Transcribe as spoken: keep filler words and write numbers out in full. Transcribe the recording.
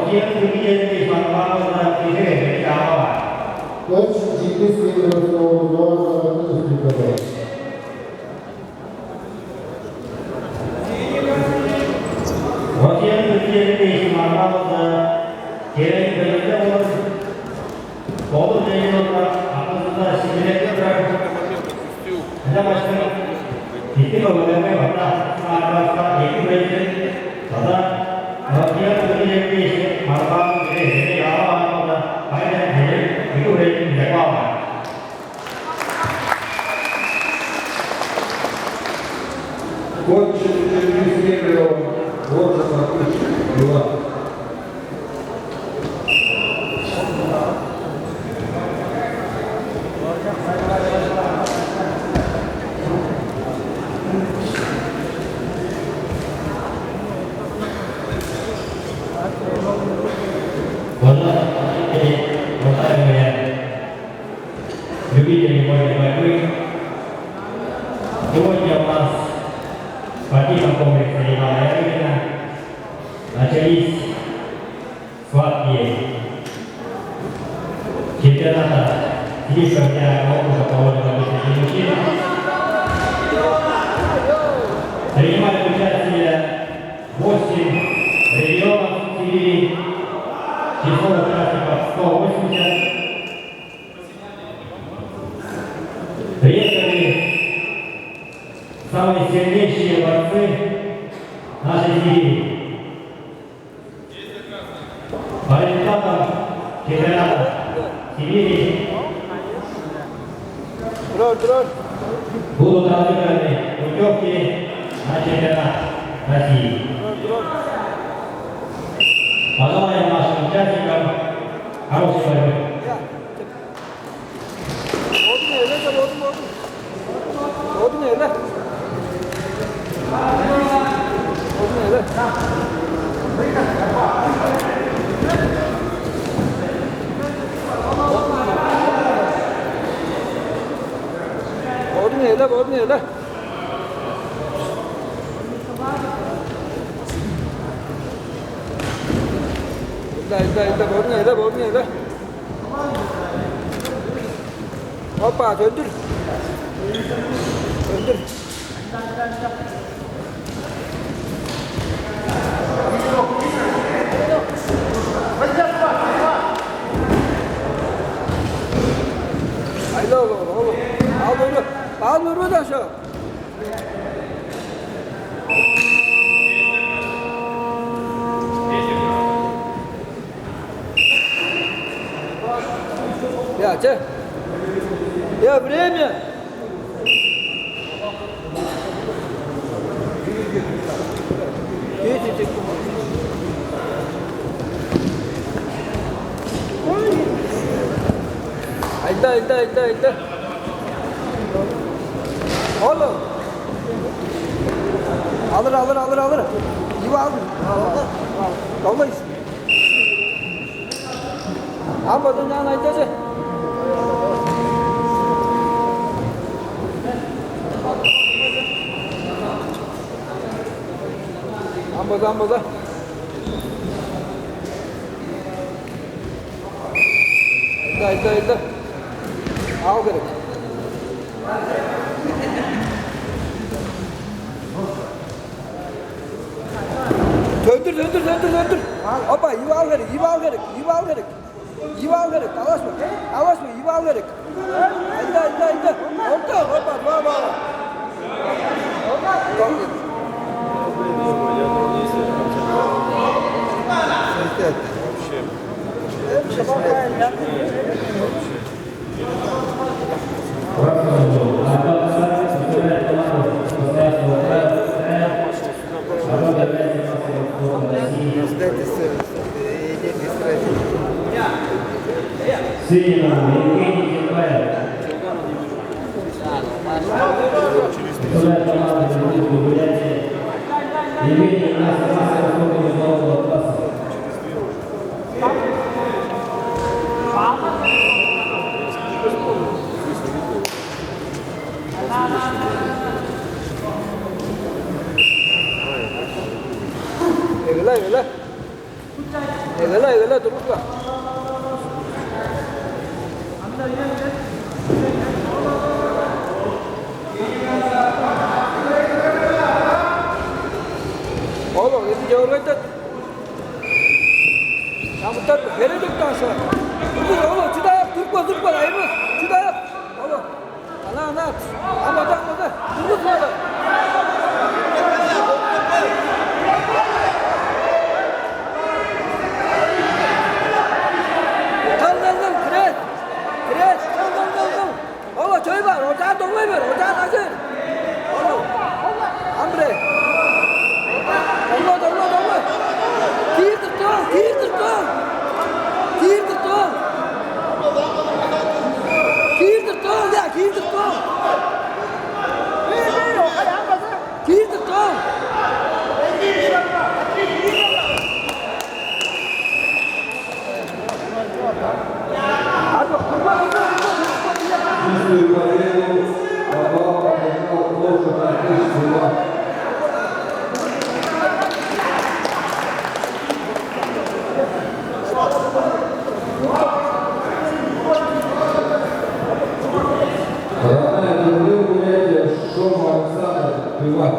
Росиянай Дүрбэдэхи Янбиевич Марбаануулда гэжэ яагаа. Точно жетпис килограмм. Росиянай Дүрбэдэхи Янбиевич Марбаануулда гэрэй бэлэдэ болон болон жэжэлдэ ахалсада сибилэдэ. Эдэ машин итим өвөлөмэй бата саарбаста итим бэлэдэ. Сада Росиянай Дүрбэдэхи Янбиевич Марбаануулда гэжэ яагаа. Баян итим бэлэдэ. Кончик Чернигов, Город Иркутск, Иван. Уважаемые, уважаемые любители вольной борьбы, сегодня у нас в спортивном комплексе Ивана Ярыгина начались схватки чемпионата Сибирского федерального округа по вольной борьбе среди мужчин. Принимают участие восемь регионов Сибири, число участников сто восемьдесят. Приехали самые сильнейшие борцы нашей Сибири. По результатам чемпионата Сибири будут разыграны путёвки на чемпионат России. Пожелаем нашим участникам хорошей борьбы. Одон элэ, одон, одон. Одон элэ. Одон элэ. Одон элэ, одон элэ. Элэ, элэ, элэ, одон элэ, одон элэ. Опа, Төндөр. Төндөр. Айлаа, айлаа, айлаа. Баһал нүрөө, баһал нүрөө даа шоо. Я, че? Я, время. Тихо, тихо. Айда, айда, айда, айда. Оло. Алар, алар, алар, алар. Иван. Давай. Ам база, наа, найдаа. Ам база, ам база. Айда, айда, айда. Алга. Төндөр, төндөр, төндөр, төндөр. Опа, ивал хэрэг, ивал хэрэг, ивал хэрэг. Ивал хэрэг, талаашма, талаашма, ивал хэрэг. Айда, айда, айда. Онто, опа, два балла. Сынинов Евгений Николаевич. Представляет команду Республики Бурятия. Евгений Николаевич, мастер спорта международного класса. Эгелэ, эгелэ. Эгэлэ, эгэлэ, дургуй. Оло, эдэ дёргойдод. Намтар хэрэг дутааса. Оло, чидааб, түргөө, түргөө, аймаг, чидааб. Оло. Ана, ана. Ана, ана, ана. Түргөө, түргөө. Тал, тал, тал, крет. Крет, тал, тал, тал, тал. Оло, чой ба, рожа донго ба, рожа дажи. Оло. Амбре. Донго, донго, донго. Кирдэр тон, кирдэр тон. Кирдэр тон. Кирдэр тон, да, кирдэр тон. Кирдэр тон. Родная Дубрёв, Бурятия, Шома Александр, Тыва.